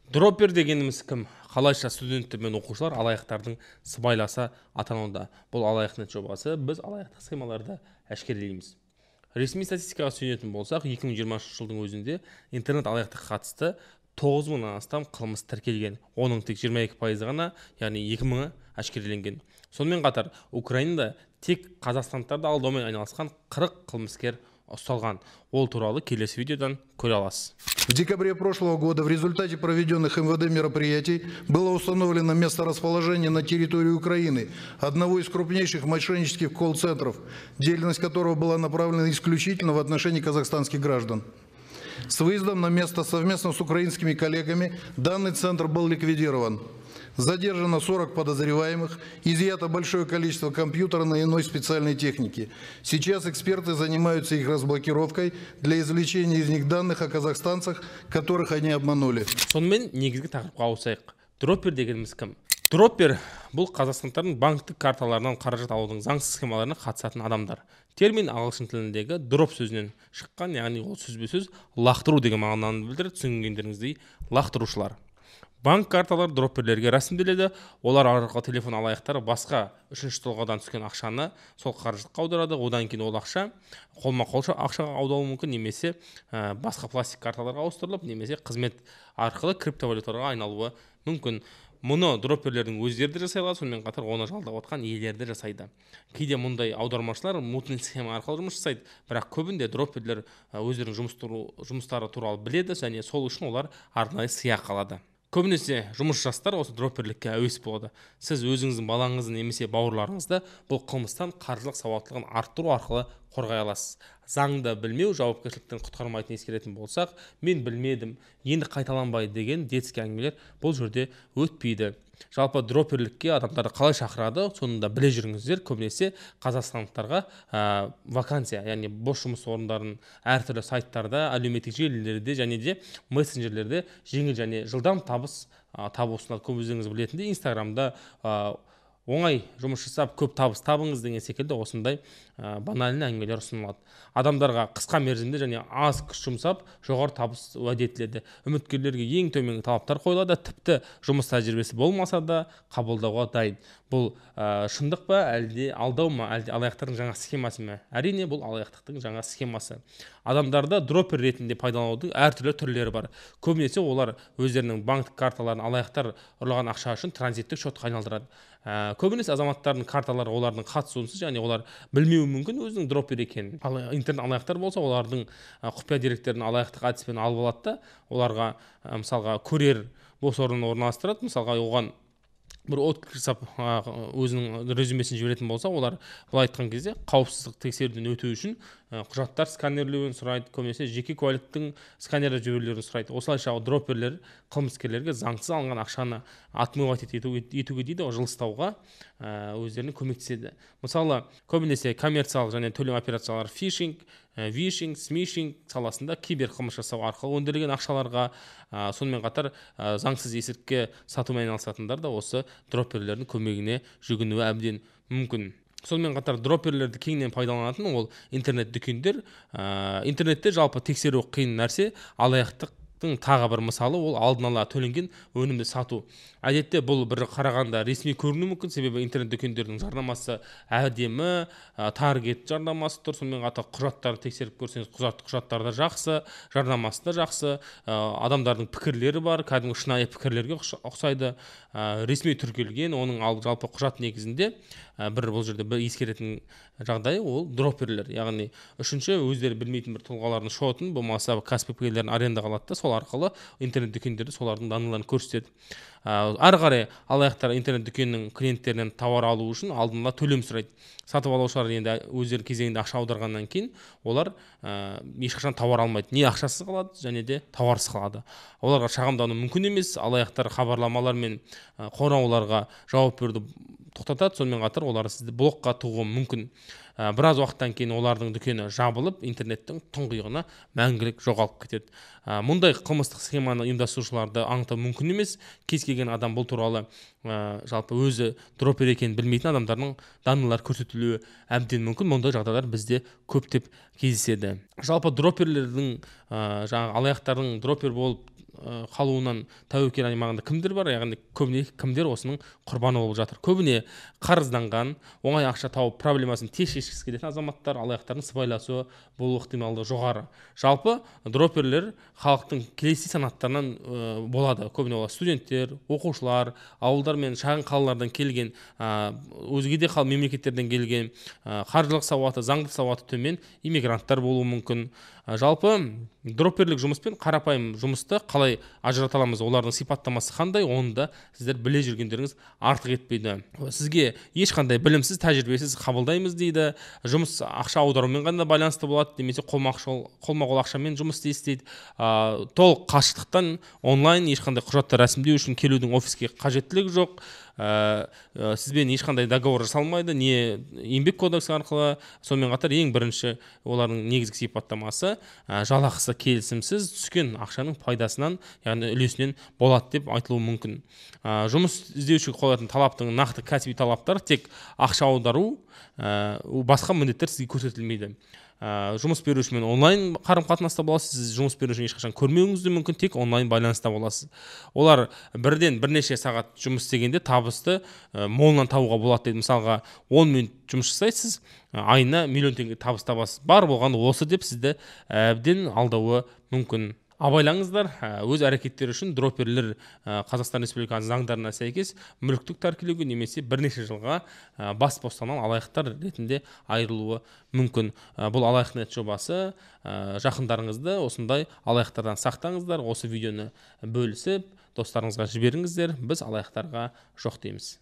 Дроппер дегеніміз кім? Қалайша студенттер мен оқушылар алаяқтардың сыбайласы атануда? Бұл алаяқ.нет жобасы. Біз алаяқтық схемаларды әшкерелейміз. Ресми статистикаға сүйенетін болсақ, 2023 жылдың өзінде интернет алаяқтыққа қатысты 9 мыңнан астам қылмыс тіркелген. Оның тек 22% ғана, яғни 2 мыңы әшкереленген. Сонымен қатар Украинада тек қазақстандықтарды алдаумен айналысқан 40 қылмыскер ұсталған. Ол туралы келесі видеодан көре аласыз. В декабре прошлого года в результате проведенных МВД мероприятий было установлено место расположения на территории Украины одного из крупнейших мошеннических колл-центров, деятельность которого была направлена исключительно в отношении казахстанских граждан. С выездом на место совместно с украинскими коллегами данный центр был ликвидирован. Задержано 40 подозреваемых, изъято большое количество компьютерной и иной специальной техники. Сейчас эксперты занимаются их разблокировкой для извлечения из них данных о казахстанцах, которых они обманули. Сонымен, негізгі тақырыпқа ауысайық. Дроппер дегеніміз кім? Дроппер – бұл қазақстандықтардың банктік карталарынан қаражат алудың заңсыз схемаларына қатысатын адамдар. Термин ағылшын тіліндегі drop сөзінен шыққан, яғни ол сөзбе сөз лақтыру деген мағынаны білдіреді. Түсінгендеріңіздей, лақтырушылар. Банк карталары дропперлерге рәсімделеді. Олар арқылы телефон алаяқтары басқа үшінші тұлғадан түскен ақшаны сол қаражатқа аударады. Одан кейін ол ақша қолма қол ақшаға аударуы мүмкін немесе басқа пластик карталарға ауыстырылып, немесе қызмет арқылы криптовалюталарға айналуы мүмкін. Мұны дропперлердің өздері де жасай алады, сонымен қатар оны жалдап отқан иелері де жасайды. Кейде мұндай аудармашылар мутный схема арқылы жұмыс жасайды, бірақ көбінде дропперлер өздерінің жұмыстары туралы біледі және сол үшін олар арнайы сыйақы алады. Көбінесе жұмыс жастар осы дропперлікке әуес болады. Сіз өзіңіздің балаңызды немесе бауырларыңызды бұл қылмыстан қаржылық сауаттылығын арттыру арқылы қорғай аласыз. Заңды білмеу жауапкершіліктен құтқармайтынын ескеретін болсақ, «мен білмедім, енді қайталанбайды» деген детский әңгімелер бұл жерде өтпейді. Жалпы, дропперлікке адамдарды қалай шақырады, соны да біле жүріңіздер. Көбінесе қазақстандықтарға вакансия, яғни бос жұмыс орындарын әртүрлі сайттарда, әлеуметтік желілерде және де мессенджерлерде жеңіл және жылдам табыс табу ұсынады. Көп өздеріңіз білетіндей, Инстаграмда оңай жұмыс жасап, көп табыс табыңыз деген секілді осындай банальный әңгімелер ұсынылады. Адамдарға қысқа мерзімде және аз күш жұмсап, жоғары табыс уәде етіледі. Үміткерлерге ең төменгі талаптар қойылады, тіпті жұмыс тәжірибесі болмаса да қабылдауға дайын. Бұл шындық па, әлде алдау ма, әлде алаяқтардың жаңа схемасы ма? Әрине, бұл алаяқтықтың жаңа схемасы. Адамдарды дроппер ретінде пайдаланудың әртүрлі түрлері бар. Көбінесе олар өздерінің банктік карталарын алаяқтар ұрлаған ақша үшін транзиттік шотқа айналдырады. Көбінесе азаматтардың карталары олардың қатысуынсыз және олар білмеуі мүмкін өзінің дроппер екенін. Ал интернет алаяқтар болса, олардың құпия деректерін алаяқтық әдіспен алып алады да, оларға мысалға, курьер бос орнын орналастырады. Мысалға, оған бір отклик жасап, өзінің резюмесін жіберетін болса, олар, былай айтқан кезде, қауіпсіздік тексеруден өту үшін құжаттар сканерлеуін сұрайды, көбінесе жеке куәліктің сканерлеп жіберулерін сұрайды. Осылайша дропперлер қылмыскерлерге заңсыз алынған ақшаны отмывать етуге дейді ғой, жылыстауға өздеріне көмектеседі. Мысалы, көбінесе коммерциялық және төлем операциялары, фишинг, вишинг, смишинг саласында кибер қылмыс жасау арқылы өндірілген ақшаларға, сонымен қатар заңсыз есірткі сатумен айналысатындар да осы дропперлердің көмегіне жүгінуі әбден мүмкін. Сонымен қатар дропперлерді кеңінен пайдаланатын ол интернет дүкендер. Интернетте жалпы тексеру қиын нәрсе. Алаяқтықтың тағы бір мысалы – ол алдын ала төленген өнімді сату. Әдетте бұл бір қарағанда ресми көрінуі мүмкін, себебі интернет дүкендердің жарнамасы әдемі, таргет жарнамасы тұр. Сонымен қатар құжаттарды тексеріп көрсеңіз, құжаттары да жақсы, жарнамасы да жақсы, адамдардың пікірлері бар, кәдімгі шынайы пікірлерге ұқсайды, ресми тіркелген. Оның ал жалпы құжат негізінде бір бұл жерде бір ескеретін жағдай – ол дропперлер, яғни үшінші өздері білмейтін бір тұлғалардың шотын болмаса Каспи пейлерін арендаға алады да, сол арқылы интернет дүкендерде солардың данныйларын көрсетеді. Ары қарай алаяқтар интернет дүкеннің клиенттерінен тауар алу үшін алдын ала төлем сұрайды. Сатып алушылар енді өздері кезегінде ақша аударғаннан кейін олар ешқашан тауар алмайды, не ақшасыз қалады және де тауарсыз қалады. Оларға шағымдану мүмкін емес. Алаяқтар хабарламалар мен қоңырауларға жауап беруді тоқтатады, сонымен қатар олар сізді блокқа тығуы мүмкін. Біраз уақыттан кейін олардың дүкені жабылып, интернеттің тұңғиығына мәңгілік жоғалып кетеді. Мұндай қылмыстық схеманы ұйымдастырушыларды анықтау мүмкін емес. Кез келген адам бұл туралы, жалпы өзі дроппер екенін білмейтін адамдардың данныйлары көрсетілуі әбден мүмкін. Мұндай жағдайлар бізде көптеп кездеседі. Жалпы, дропперлердің, жаңағы алаяқтардың дроппер болып қалуынан тәуекел аймағында кімдер бар, яғни көбіне кімдер осының құрбаны болып жатыр? Көбіне қарызданған, оңай ақша тауып проблемасын тез шешкісі келетін азаматтар алаяқтардың сыбайласуы болу ықтималдығы жоғары. Жалпы дропперлер халықтың келесі санаттарынан болады. Көбіне олар студенттер, оқушылар, ауылдар мен шағын қалалардан келген, өзге де мемлекеттерден келген, қаржылық сауаты, заңдық сауаты төмен иммигранттар болуы мүмкін. Жалпы дропперлік жұмыс пен қарапайым жұмысты қалай ажырата аламыз, олардың сипаттамасы қандай, оны да сіздер біле жүргендеріңіз артық етпейді. Сізге ешқандай білімсіз, тәжірибесіз қабылдаймыз дейді. Жұмыс ақша аударумен ғана байланысты болады, немесе қолма-қол ақшамен жұмыс істейсіз дейді. Толық қашықтықтан онлайн, ешқандай құжатты рәсімдеу үшін келудің офиске қажеттілігі жоқ. Сізбен ешқандай договор жасалмайды, не еңбек кодексі арқылы. Сонымен қатар ең бірінші олардың негізгі сипаттамасы жалақысы келісімсіз түскен ақшаның пайдасынан, яғни үлесінен болады деп айтылуы мүмкін. Жұмыс іздеушіге қойылатын талаптың нақты кәсіби талаптары тек ақша аудару, басқа міндеттер сізге көрсетілмейді. Жұмыс берушімен онлайн қарым-қатынаста боласыз, сіз жұмыс берушіні ешқашан көрмеуіңіз де мүмкін, тек онлайн байланыста боласыз. Олар бірден бірнеше сағат жұмыс істегенде табысты молынан табуға болады дейді. Мысалға 10 минут жұмыс жасайсыз, айына 1 миллион теңге табыс табасыз. Бар болғаны осы деп сізді әбден алдауы мүмкін. Абайлаңыздар, өз әрекеттері үшін дропперлер Қазақстан Республикасының заңдарына сәйкес мүліктік тәркілеуге немесе бірнеше жылға бас бостандығынан алаяқтар ретінде айырылуы мүмкін. Бұл Алаяқ.нет жобасы. Жақындарыңызды осындай алаяқтардан сақтаңыздар. Осы видеоны бөлісіп, достарыңызға жіберіңіздер. Біз алаяқтарға жоқ дейміз.